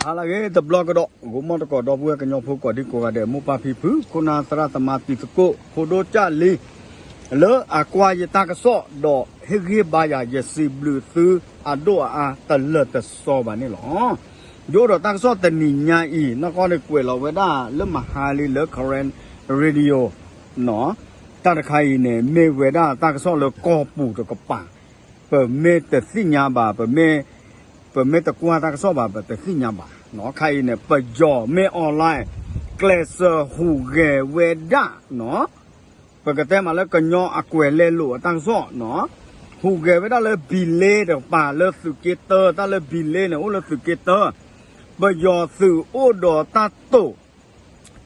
ဟါလၢအဂ့ၤတဘျီကဒီး ဂီၤမီၢ်တကိး ဒီပုၢ်ဝဲၢ်ကညီဖိကိးဒံကိးဂၤဒဲး မိၢ်ပၢ်ဖံဖု ခိၣ်နၢ်သရၣ်သမါတံၤသကိး ဖိဒိၣ်ကၢ်လံၤ လၢအကွၢ်ယတၢ်ကစီၣ် ဒီးဟ့ၣ်ဂံၢ်ဘါယၤ ယစံးဘျုးသုအဒိၣ်အအါတလၢာ်တစီဘၣ်န့ၣ်လီၤ. ယအိၣ်ဒီးတၢ်ကစီၣ်တနံၤညါအံၤ နီၢ်ကီၢ်န့ၣ်ကွဲးလီၤဝဲဒၣ်လၢမဟါလံလၢ Karen Radio နီၤ တၢ်တခါအံၤန့ၣ် မ့ၢ်ဝဲဒၣ်တၢ်ကစီၣ်လၢကီၢ်ပူၤတကပၤ ပမ့ၢ်တသ့ၣ်ညါဘၣ် ပမ့ၢ် ပမ့ၢ်တကွၢ်တၢ်ကစီၣ်ဘၣ် ပတသ့ၣ်ညါဘၣ်နီၤ. ခါအံၤန့ၣ် ပယီၤမ့ၢ် online ကျဲးစၢးဟူးဂဲၤဝဲဒၣ်နီၤ ပကတဲမးလၢကညီအကွဲးလဲလိာ်အတၢ်ကစီၣ်နီၤ ဟူးဂဲၤဝဲဒၣ်လၢ ဘံလ့တကပၤ လၢသုးက့တၢ တၢ်လၢဘံလ့န့ၣ် အိၣ်လၢသုးက့တၢ ပယီၤသုးအိၣ်ဒီးတၢ်တိာ်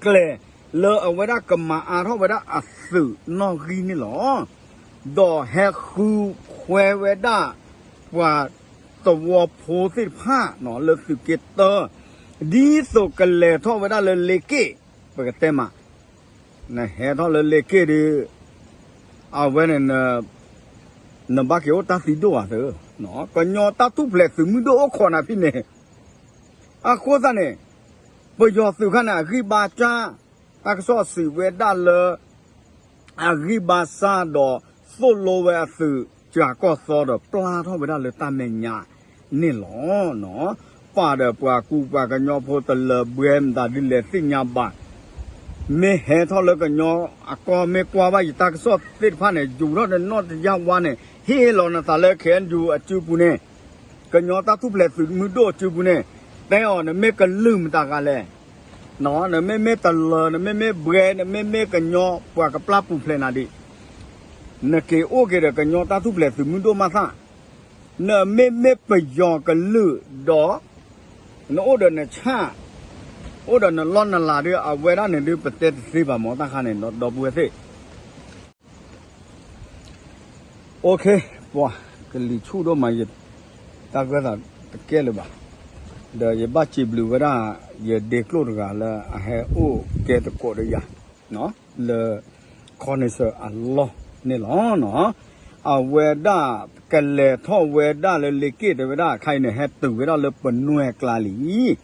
ကျဲၤလၢအဝဲဒၣ်ကမၤအါထီၣ်ဝဲဒၣ်အသုးနီၣ်ဂံၢ်န့ၣ်လီၤ. ဒီးဟဲဃုခွဲးဝဲဒၣ် ပှၤသဝီဖိသ့ၣ်တဖၣ်နီၤ လၢသုးက့တၢ ဒ်သိးကလဲၤထီၣ်ဝဲဒၣ်လၢလ့က့ၣ် ပကတဲမး နဟဲထီၣ်လၢလ့က့ၣ်ဒီး အဝဲန့ၣ် နဘၣ်က့ၤအိၣ်တၢ်သံဒိၣ်ဧါသၢ ကညီတၢ်ထူၣ်ဖျဲးသုးမုၢ်ဒိၣ်အိၣ်ခိးနၤဖဲန့ၣ် အဃိသတးန့ၣ် ပယီၤသုးခါန့ၣ် အဂံၢ်ဘါကၢ် တၢ်ကစီၣ်စံးဝဲဒၣ်လၢ အဂံၢ်ဘါစၢ်ဒီး သိၣ်လိဝဲအသုး ကၢ်ကီၢ်သီဒီး ပျၢ်ထီၣ်ဝဲဒၣ်လၢတၢ်မဲာ်ညါန့ၣ်လီၤ. ပာ်ဒီးပှၤကူပှၤကညီဖိတလၢၤဘှဲမတၤဒ်လဲၣ်သ့ၣ်ညါဘၣ် မ့ၢ်ဟဲထီၣ်လၢကညီအကီၢ် မ့ၢ်ကွၢ်ဘၣ်ယတၢ်ကစီၣ်သ့ၣ်တဖၣ်န့ၣ် ယူၤထီၣ်ဒီးနီၢ်တယၢ်ဝါန့ၣ် ဟ့ၣ်လီၤနသးလၢ KNU အစုပူၤန့ၣ် ကညီတၢ်ထူၣ်ဖျဲးသုးမုၢ်ဒိၣ်အစုပူၤန့ၣ် တဲအီၤ နမ့ၢ်ကလုာ်မတၤဂၤလဲၣ် နမ့မ့ၢ်တလၢၤ နမ့မ့ၢ်ဘှဲ နမ့မ့ၢ်ကညီ ပှၤကပျၢ်ပူၤဖျဲးနၤဒံး နက့ၤအိၣ်က့ၤဒီးကညီတၢ်ထူၣ်ဖျဲးသုးမုၢ်ဒိၣ်မးသၣ် နမ့မ့ၢ်ပယီၤကလုာ်ဒီး နအိၣ်ဒီးနဆၣ် အိၣ်ဒီးနလီၢ်နလၤဒီး အဝဲဒၣ်န့ၣ်ဒုး ပတဲတသ့ဘၣ်မၢ် တၢ်ခါန့ၣ် ဒီပုၢ်ဝဲၢ်သ့ၣ် OK ပှၤကလံၤဆူၣ်ဒိၣ်မး ယတၢ်ကွဲသးတကဲလၢၤဘၣ် ဒီးယဘၣ်စံးဘျုးဝဲဒၣ် ယဒ့ကျိၣ်တဂၤလၢအဟဲအိၣ်ကဲသကိးဒီးယၤ လၢ ခီနံၣ်စၢၤအလီၢ်န့ၣ်လီၤ. အဝဲဒၣ်ကလဲၤထီၣ်ဝဲဒၣ်လၢလ့က့ၣ်တဲဝဲဒၣ် ခါအံၤန့ၣ် ဟဲတုၤဝဲဒၣ်လၢပနွဲၢ်ကျါလံ အနီၣ်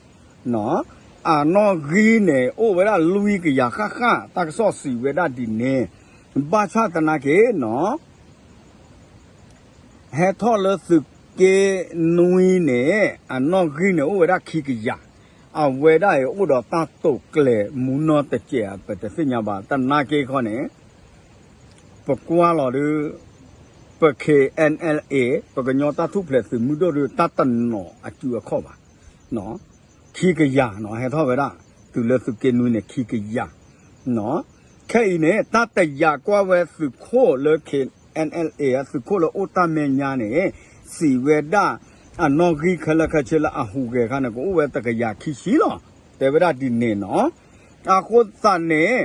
ဂံၢ်န့ၣ် အိၣ်ဝဲဒၣ်လွံၢ်ကယၤဃၣ်ဃၣ် တၢ်ကစီၣ်စံးဝဲဒၣ်ဒ်န့ၣ် ဘၣ်ဆၣ်သနာ်က့နီၤ ဟဲထီၣ်လၢသုးက့နွံန့ၣ် အနီၣ်ဂံၢ်န့ၣ် အိၣ်ဝဲဒၣ်ခံကယၤ အဝဲဒၣ်အံၤအိၣ်ဒီးတၢ်တိာ်ကျဲၤမူနီၢ်တစဲး ပတသ့ၣ်ညါဘၣ် သနာ်က့ခီန့ၣ် ပကွၢ်လီၤဒုး ပ KNLA ပကညီတၢ်ထူၣ်ဖျဲးသုးမုၢ်ဒိၣ်ဒုး တၢ်တနီၤအစုအခီၣ်ဘၣ် ခံကယၤနီၤ ဟဲထီၣ်ဝဲဒၣ် တုၤလၢသုးက့နွံန့ၣ် ခံကယၤ ခဲအံၤန့ၣ် တၢ်တယာ်ကွၢ်ဝဲသုးခိၣ်လၢ KNLA အသုးခိၣ်လၢအိၣ်တၢ်မဲာ်ညါန့ၣ် စံးဝဲဒၣ် အနီၣ်ဂံၢ်ခဲလၢာ်ခဲဆ့လၢအဟူးဂဲၤခါန့ၣ် ကအိၣ်ဝဲတကယၤခံဆံလီၤ တဲဝဲဒၣ်ဒ်န့ၣ်နီၤ အဃိသတးန့ၣ်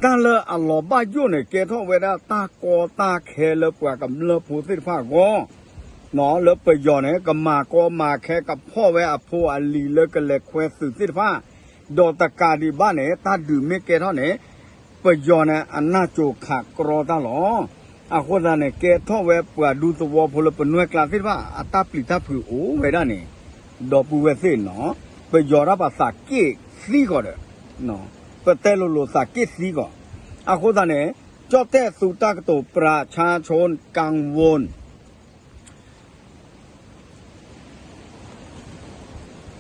တၢ်လၢအလီၤဘၣ်ယိၣ်န့ၣ် ကဲထီၣ်ဝဲဒၣ်တၢ်ကီတၢ်ခဲလၢပှၤကမျၢၢ်ဖိသ့ၣ်တဖၣ်အဂီၢ် လၢပယီၤန့ၣ် ကမၤကီမၤခဲ ကဖီၣ်ဝဲအဖိအလံၤလၢကလဲၤခွဲသုးသ့ၣ်တဖၣ် ဒီးတကးဒံးဘၣ်န့ၣ် တၢ်ဒုးမ့ၢ်ကဲထီၣ်န့ၣ် ပယီၤန့ၣ် အနၢ်စိၤခးကြီတၢ်လီၤ. အဃိသတးန့ၣ် ကဲထီၣ်ဝဲပှၤဒူသဝီဖိလၢပနွဲၢ်ကျါသ့ၣ်တဖၣ် အတၢ်ပျံၤတၢ်ဖုးအိၣ်ဝဲဒၣ်န့ၣ် ဒီပုၢ်ဝဲၢ်သ့ၣ်နီၤ ပယီၤတၢ်ပာ်သးက့ၣ်သံကီးဒီး ပတဲလိၤလိၤသးက့ၣ်သံကီး အဃိသတးန့ၣ် ကၠီၣ်တဲၣ်သူတၢ်ကတိၤ ပြၢၣ်ဆါဆိ ကၣ်ဝူၣ်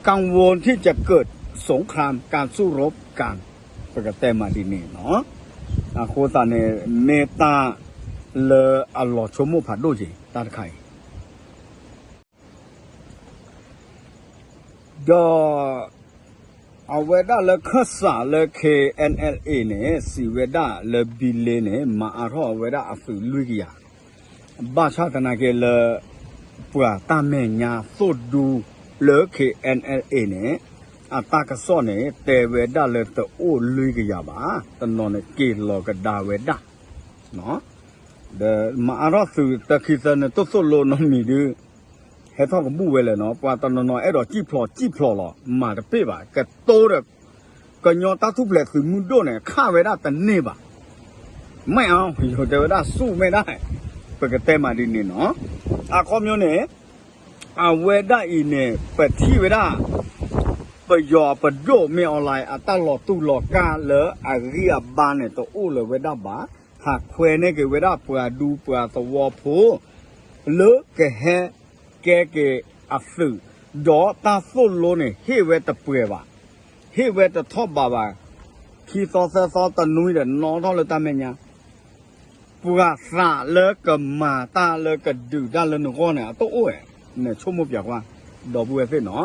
กังวลที่จะเกิดสงครามการสู้รบกัน ပကတဲမးဒ်န့ၣ်နီၤ အဃိသတးန့ၣ် မ့ၢ်တၢ်လၢအလီၤဆိကမိၣ်ဖးဒိၣ်က့ၤ တၢ်တခါအံၤ ဒီး အဝဲဒၣ်လၢခၢၣ်စးလၢ KNLA န့ၣ် စံးဝဲဒၣ်လၢဘံလ့န့ၣ် မၤအါထီၣ်အဝဲဒၣ်အသုးလွံၢ်ကယၤ ဘၣ်ဆၣ်သနာ်က့လၢ ပှၤတၢ်မဲာ်ညါသိၣ်ဒူလၢ KNLA န့ၣ် အတၢ်ကစီၣ်န့ၣ် တဲဝဲဒၣ်လၢတအိၣ်လွံၢ်ကယၤဘၣ် တနီၤန့ၣ်က့ၤလီၤကဒါဝဲဒၣ် ဒီးမၤအါထီၣ်သုးတၢခံသၢန့ၣ် တိၢ်သိၣ်လိနီတမံၤဒုး ဟဲထီၣ်ကဘူၣ်ဝဲလဲၣ်နီၤ ပှၤတနီၤနီၤအဲၣ်ဒိးစံၣ်ဖျိးစံၣ်ဖျိးလီၤ မၤတပ့ၢ်ဘၣ် ကတိၤဒီး ကညီတၢ်ထူၣ်ဖျဲးသုးမုၢ်ဒိၣ်န့ၣ် ခးဝဲဒၣ်တန့ၢ်ဘၣ် မ့ၢ်အါ ယိၤတဲဝဲဒၣ်ဆူၣ်မ့ၢ်ဒၣ် ပကတဲမးဒ်န့ၣ်နီၤ အခီပညီန့ၣ် အဝဲဒၣ်အံၤန့ၣ် ပထံၣ်ဝဲဒၣ် ပယီၤပဒိၣ်မ့ၢ်အီၤလၢအတၢ်လီၤတူၢ်လီၤကၢ်လၢအဂံၢ်အဘါန့ၣ် တအိၣ်လၢၤဝဲဒၣ်ဘၣ်. ဟးခွဲန့ၢ်က့ၤဝဲဒၣ်ပှၤဒူပှၤသဝီဖိ လၢကဟဲကဲက့ၤအသုး, ဒီးတၢ်သိၣ်လိန့ၣ် ဟ့ၣ်ဝဲတပှဲၤဘၣ်, ဟ့ၣ်ဝဲတထီၣ်ဘးဘၣ်. ခံသီသၢသီတနွံဒီး နီၣ်ထီၣ်လၢတၢ်မဲာ်ညါ ပှၤသးလၢကမၤတၢ်လၢကဒုးတၢ်လၢနဂီၢ်န့ၣ် အတအိၣ်ဝဲ, နဆိကမိၣ်ပၠးကွၢ်, ဒီပုၢ်ဝဲၢ်သ့ၣ်နီၤ,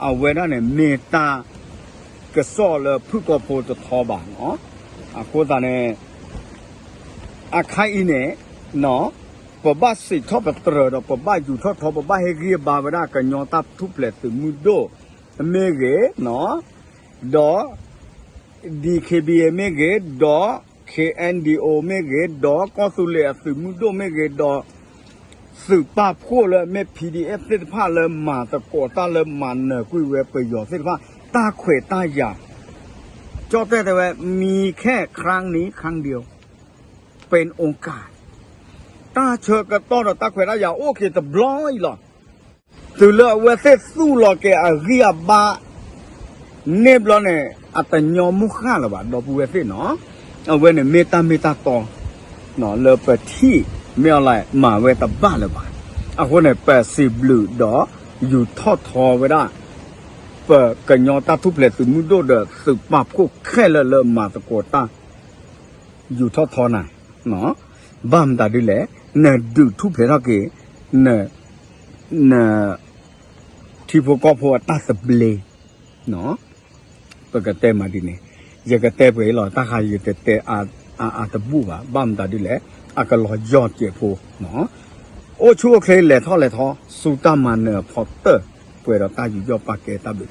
အဝဲဒၣ်န့ၣ် မ့ၢ်တၢ်ကစီၣ်လၢဖုၣ်ကိာ်ဖိတထီဘၣ်နီၤ. အဃိသတးန့ၣ် အခါအံၤန့ၣ် ပဘၣ်စံးထီၣ်ပတြၢၤဒီး ပဘၣ်ယူၤထီၣ်ထီ ပဘၣ်ဟ့ၣ်ဂံၢ်ဟ့ၣ်ဘါဝဲဒၣ်ကညီတၢ်ထူၣ်ဖျဲးသုးမုၢ်ဒိၣ်မ့ၢ်ဂ့ၤ, ဒီး ဒီး ဒီး ခ့ဘံၣ်အ့မ့ၢ်ဂ့ၤ, ဒီး ခ့အဲၣ်ဒံၣ်အိၣ်မ့ၢ်ဂ့ၤ, ဒီးကီၢ်သူလ့ၤအသုးမုၢ်ဒိၣ်မ့ၢ်ဂ့ၤ, ဒီး သုးပာ်ဖှိၣ်လၢမ့ၢ် ပီၣ်ဒံၣ်အဲၣ် သ့ၣ်တဖၣ်လၢမၤသကိးတၢ်လၢ မၤနၢၤကွံာ်ဝဲပယီၤသ့ၣ်တဖၣ် တၢ်ခွဲးတၢ်ယာ်, ကၠီၣ်တဲၣ်တဲဝဲ မံၤခဲၣ် ครั้งนี้ครั้งเดียว ပ့ၣ်အိၣ်ကၢ် တၢ်ဆၢကတီၢ်ဒီးတၢ်ခွဲးတၢ်ယာ်အိၣ်က့ၤတဘျီအံၤလီၤ. တုၤလၢအဝဲသ့ၣ်သူၣ်လီၤက့ၤအဂံၢ်အဘါ န့ၣ်ဘျီန့ၣ် အတညီမုၢ်ဃၢ်လၢၤဘၣ် ဒီပုၢ်ဝဲၢ်သ့ၣ်နီၤ. အဝဲန့ၣ်မ့ၢ်တၢ်မ့ၢ်တၢ်တီ လၢပထံၣ် မ့ၢ်အီၤလၢမၤဝဲတဘၣ်လၢၤဘၣ်. အဃိန့ၣ် ပစံးဘျုးဒီးယူၤထီၣ်ထီဝဲဒၣ် ပကညီတၢ်ထူၣ်ဖျဲးသုးမုၢ်ဒိၣ်ဒီးသုးပာ်ဖှိၣ်ခဲလၢာ်လၢမၤသကိးတၢ် ယူၤထီၣ်ထီနၤ, ဘၣ်မတၤဒ်လဲၣ်, နဒုးထူၣ်ဖျဲးထီၣ်က့ၤ န န ထံဖိကီၢ်ဖိအတၢ်သဘျ့, ပကတဲမးဒ်န့ၣ်, ယကတဲပှဲၤအံၤလီၤ တၢ်ဃးယတဲတဲအါအါတဘူၣ်ဘၣ်, ဘၣ်မတၤဒ်လဲၣ်, အကလီၤယီၢ်စဲးဖိ, အိၣ်ဆူၣ်အိၣ်ချ့လဲၤထီၣ်လဲၤထီ ဆူတၢ်မၤနၢၤအဖီတၢၢ် ပှဲၤဒီးတၢ်ယူးယီၣ်ပာ်ကဲတၢ်ဘျုး